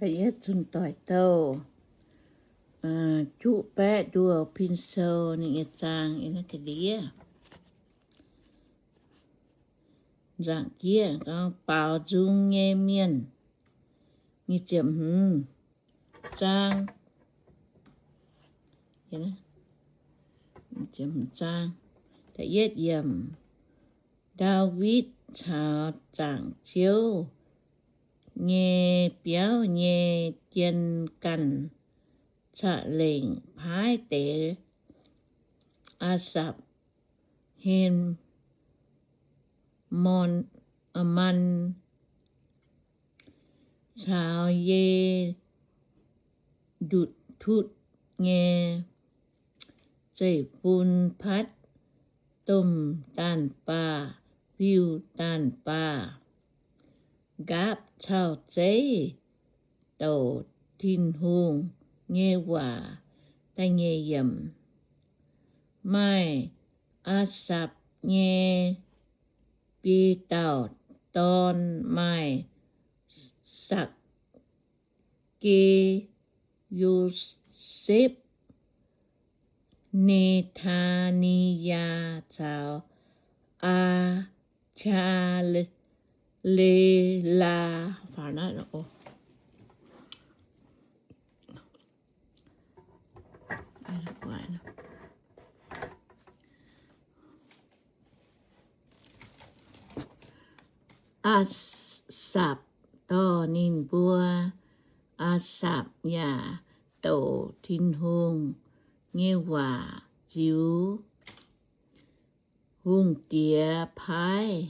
Yietv Zunh Doic Douh, juqv baeqv nduoh pin sou ninh nyei zaang yiem naaiv ga'ndiev. Nzaangc jieqv gorngv baaux nzung nyei mienh. Nyic ziepc hmz zaang, zaang, da'yietv yiemc, Ndaawitv caux zaangc Ziouv nyei biauv nyei jien ganh ca'lengc paaiv deix Aasapc, He^mon, He^man, caux Ye^ndutv nyei zeiv-fun patv domh daanh baah, fiuv daanh baah, nqaapv cau-zeiv douc Tin-Hungh nyei waac. Da'nyeic yiemc, maaih Aasapc nyei biei dauh dorn, maaih Sakc ge, Yosepv, Ne^taa^ni^yaa caux Aa, Caa, Le, Laa. Aasapc dorh ninh mbuo. Aasapc yaac douc Tin-Hungh nyei waac ziux hungh diex paaiv.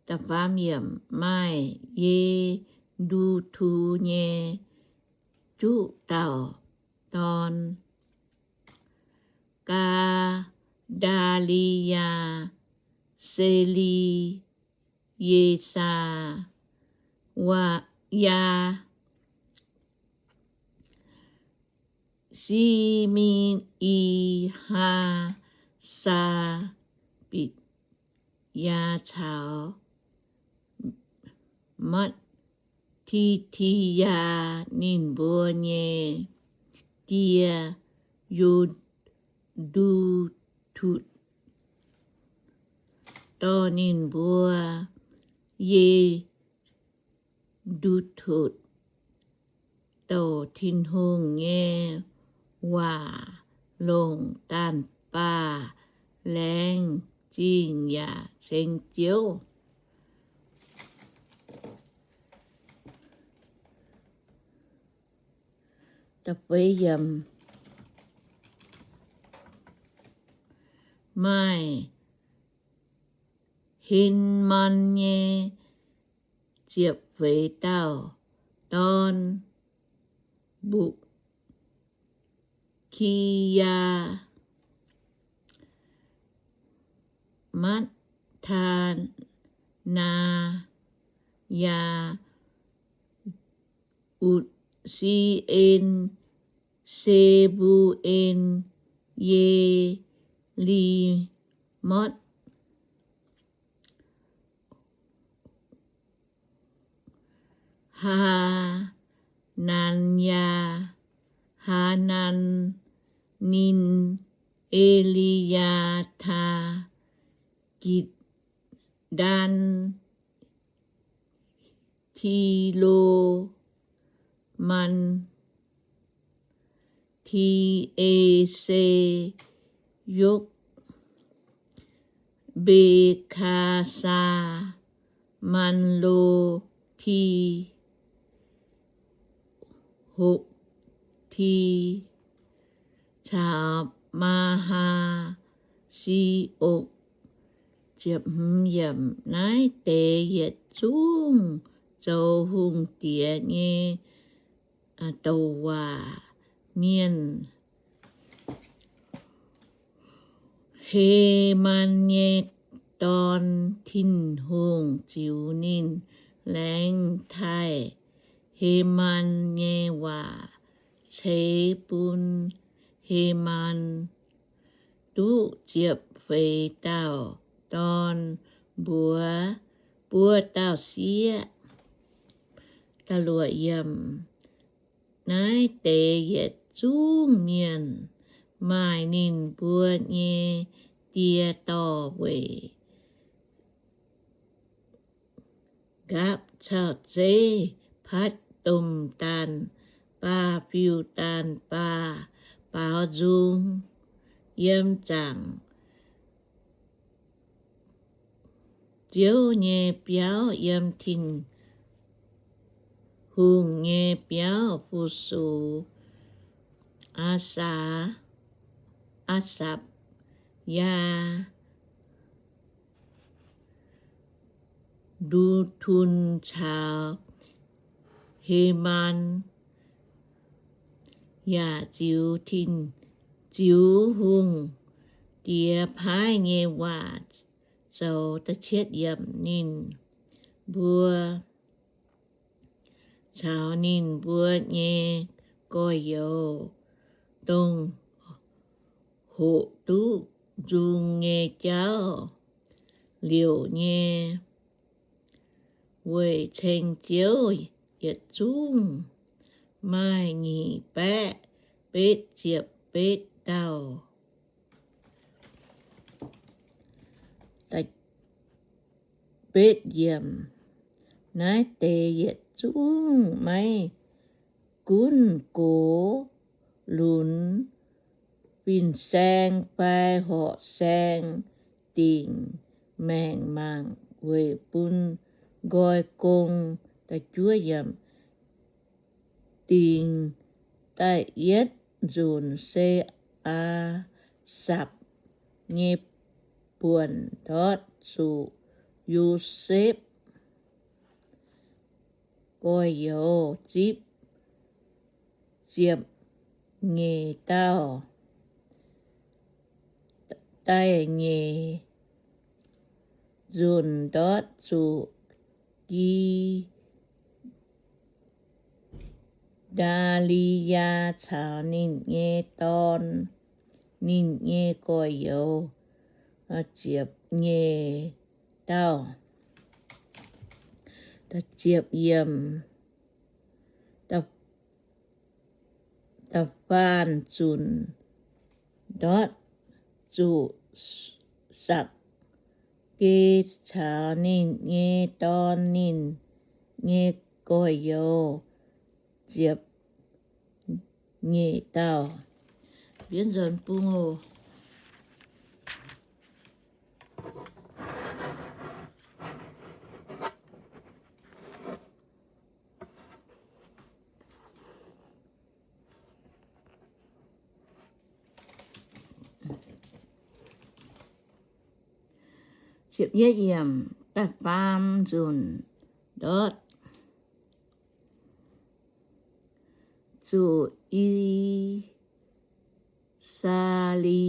Da'faam yiemc, maaih Ye^ndu^tu nyei juqv dauh dorn, Gaa^ndaa^li^yaa, Se^li, Ye^saa, Waa, Yaa, Si^mi^i, Haa^saa^bitc, Yaa caux Matv^ti^yaa. Ninh mbuo nyei die, Ye^ndu^tu, dorh ninh mbuo. Ye^ndu^tu douc Tin-Hungh nyei waac longc daanh baah, laengz zingh yaac ceng Ziouv. Da'feix yiemc, maaih He^man nyei ziepc feix dauh dorn, Mbukv^ki^yaa, Matv^taa^naa^yaa, Utv^si^en, Se^mbu^en, Ye^li^motv, Haa^nan^yaa, Haa^nan, Nin, E^li^yaa^taa, Gitv^ndan, Ti^lo^man, Ti^e^se, Yokv, Mbekaasaa, Maloti, Hokti, caux Maa^haa, Si^okv. Naaiv deix yietc zungv zoux hungh diex nyei douc waac mienh. Heman nyei dorn, Tin-Hungh ziux ninh laengz taaih Heman nyei waac ceix bun Heman. Duqv ziepc feix dauh dorn mbuox buo dauh sieqv, Da'luoqc yiemc. Naaiv deix yietc zungv mienh maaih ninh mbuo nyei die dorh weic nqaapv caux zeiv patv domh daanh baah, fiuv-daanh baah, baaux nzung yiem zaangc Ziouv nyei biauv, yiem Tin-Hungh nyei biauv, fu-sux Aa^saax, Aa^sapc, Yaa, Ndu^tun caux Hemaan, yaac ziux Tin, ziux Hungh Diex paaiv nyei waac zoux. Da'cietv yiemc. Ninh mbuo caux ninh mbuo nyei gorx-youz, dongh hoqc duqv nzung nyei jauv, liouc nyei, weic ceng Ziouv, yietc zungv maaih nyic baeqv betv ziepc betv dauh. Betv yiemc. Naaiv deix yietc zungv maiv gunv gox, lunx, fin-saeng fai horqc saeng, dingc maengc mangc weic bun nqoi gong. Da'juov yiemc. Dingc da'yietv nzunc se Aa^sapc nyei buonc ndortv zuqc Yosepv gorx-youz zipv ziepc nyeic dauh. Da'nyeic nzunc ndortv zuqc Gi^ndaa^li^yaa caux ninh nyei dorn, ninh nyei gorx-youz, ziepc nyeic dauh. Ziepc yiemc. Da'faanh nzunc ndortv zuqc Sakc^ge caux ninh nyei dorn, ninh nyei gorx-youz, ziepc nyeic dauh. Bienv nzuonx bung oc. Ziepc yietv yiemc. Da'faam nzunc ndortv zuqc I^saa^li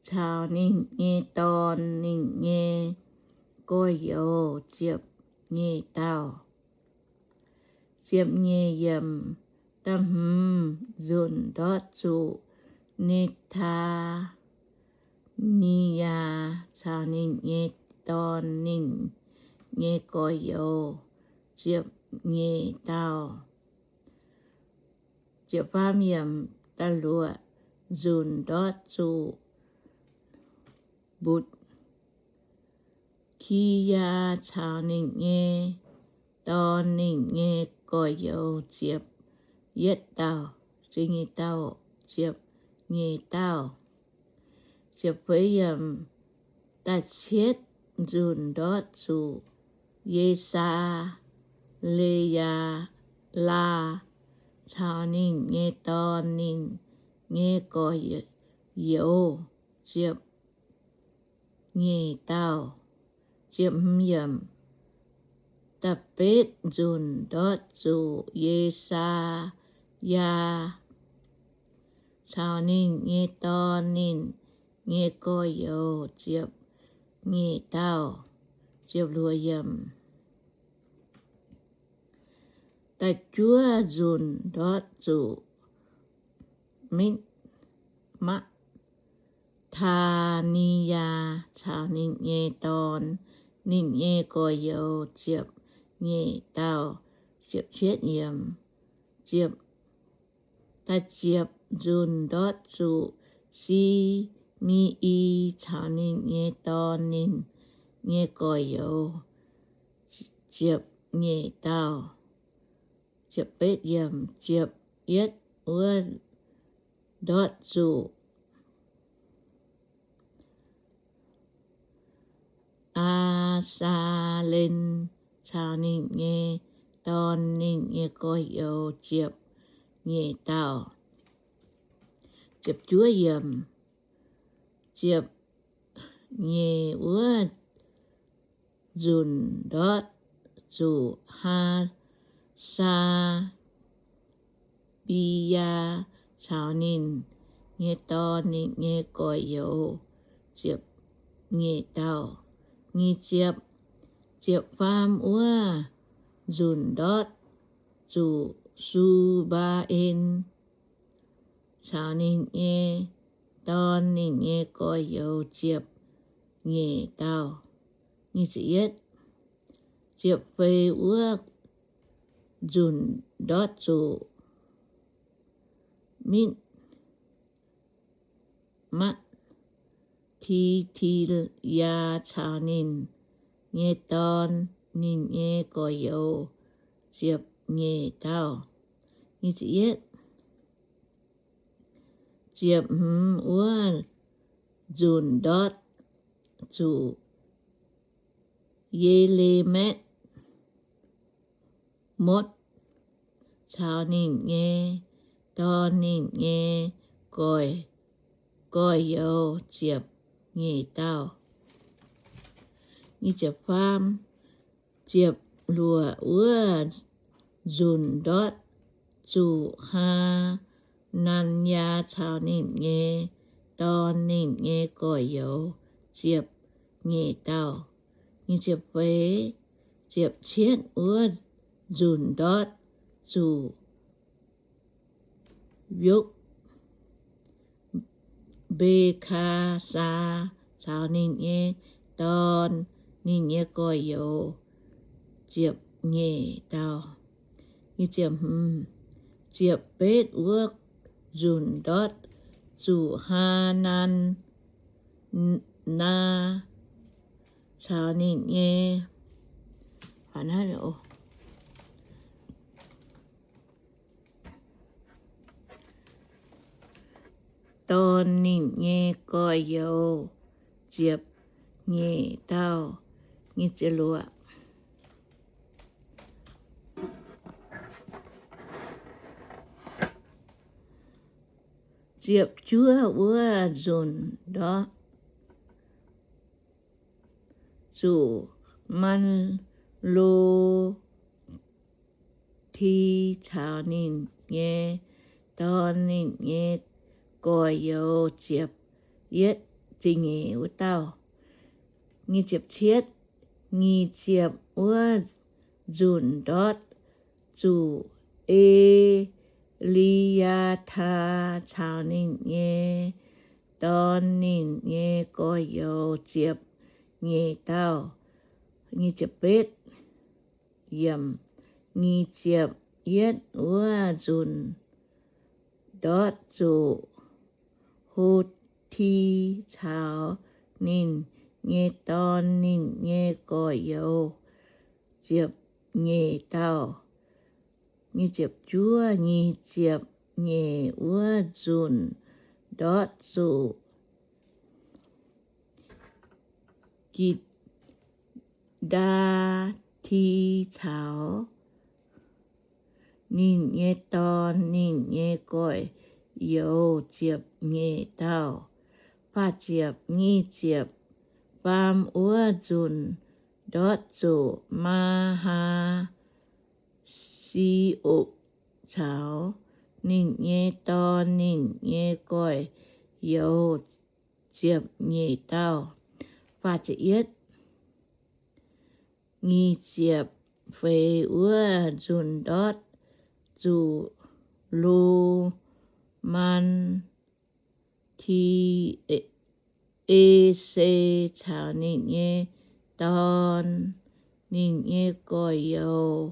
caux ninh nyei dorn, ninh nyei gorx-youz, ziepc nyeic dauh. Ziepc nyeic yiemc. Da'hmz nzunc ndortv zuqc Ne^taa^ni^yaa caux ninh nyei dorn, ninh nyei gorx-youz, ziepc nyeic dauh. Ziepc faam yiemc. Da'luoqc nzunc ndortv zuqc Mbutc^ki^yaa caux ninh nyei dorn, ninh nyei gorx-youz, ziepc yietv dauh, ziepc nyeic dauh, ziepc nyeic dauh. Ziepc feix yiemc. Da'cietv nzunc ndortv zuqc Ye^saa^le^yaa, laa, caux ninh nyei dorn, ninh nyei gorx-youz, ziepc nyeic dauh. Ziepc hmz yiemc. Da'betv nzunc ndortv zuqc Ye^saa^yaa caux ninh nyei dorn, ninh nyei gorx-youz, ziepc nyeic dauh. Ziepc luoqc yiemc. Da'juov nzunc ndortv zuqc Mik, Maa, Taa^ni^yaa caux ninh nyei dorn, ninh nyei gorx-youz, ziepc nyeic dauh. Ziepc cietv yiemc, ziepc, da'ziepc nzunc ndortv zuqc Si^me^i caux ninh nyei dorn, ninh nyei gorx-youz, ziepc nyeic dauh. Ziepc betv yiemc, ziepc yietv wuov ndortv zuqc Aa^saa^len caux ninh nyei dorn, ninh nyei gorx-youz, ziepc nyeic dauh. Ziepc juov yiemc, ziepc nyeic wuov nzunc ndortv zuqc Haa^saa^mbi^yaa caux ninh nyei dorn, ninh nyei gorx-youz, ziepc nyeic dauh. Nyic ziepc, ziepc faam wuov nzunc ndortv zuqc Su^mbaa^en caux ninh nyei dorn, ninh nyei gorx-youz, ziepc nyeic dauh. Nyic ziepc yietv, ziepc feix wuov nzunc ndortv zuqc Mik Matv Ti^ti^yaa caux ninh nyei dorn, ninh nyei gorx-youz, ziepc nyeic dauh. Nyic ziepc yietv, ziepc hmz wuov nzunc ndortv zuqc Ye^le^matv Motv caux ninh nyei dorn, ninh nyei gorx, gorx-youz, ziepc nyeic dauh. Nyic ziepc faam, ziepc luoqc wuov nzunc ndortv zuqc Haa^nan^yaa caux ninh nyei dorn, ninh nyei gorx-youz, ziepc nyeic dauh. Nyic ziepc feix, ziepc cietv wuov nzunc ndortv zuqc Yokv Mbe^kaa^saa caux ninh nyei dorn, ninh nyei gorx-youz, ziepc nyeic dauh. Nyic ziepc hmz, ziepc betv wuov nzunc ndortv zuqc Haa^nan, naa caux ninh nyei dorn, ninh nyei gorx-youz, ziepc nyeic dauh. Nyic ziepc luoqc, ziepc juov wuov nzunc ndortv zuqc Maa^lo^ti caux ninh nyei dorn, ninh nyei gorx-youz, ziepc yietv, ziepc nyeic wuov dauh. Nyic ziepc cietv, nyic ziepc wuov nzunc ndortv zuqc E^li^yaa^taa caux ninh nyei dorn, ninh nyei gorx-youz, ziepc nyeic dauh. Nyic ziepc betv, yiem nyic ziepc yietv wuov nzunc ndortv zuqc Ho^ti caux ninh nyei dorn, ninh nyei gorx-youz, ziepc nyeic dauh. Nyic ziepc juov, nyic ziepc nyeic wuov nzunc ndortv zuqc Gitv^ndaa^ti caux ninh nyei dorn, ninh nyei gorx-youz, ziepc nyeic dauh. Faah ziepc, nyic ziepc faam wuov nzunc ndortv zuqc Maa^haa^si^okc caux ninh nyei dorn, ninh nyei gorx-youz, ziepc nyeic dauh. Faah ziepc yietv, nyic ziepc feix wuov nzunc ndortv zuqc Lo^man^ti, E^se caux ninh nyei dorn, ninh nyei gorx-youz,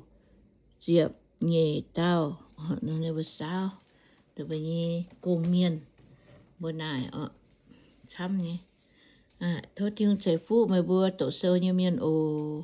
ziepc nyeic dauh, mbuo saauv, mbuo nyei gong-mienh, mbuo naaic oc, camv nyei. Tov Tin-Hungh ceix fuqv meih mbuo doqc sou nyei mienh oc.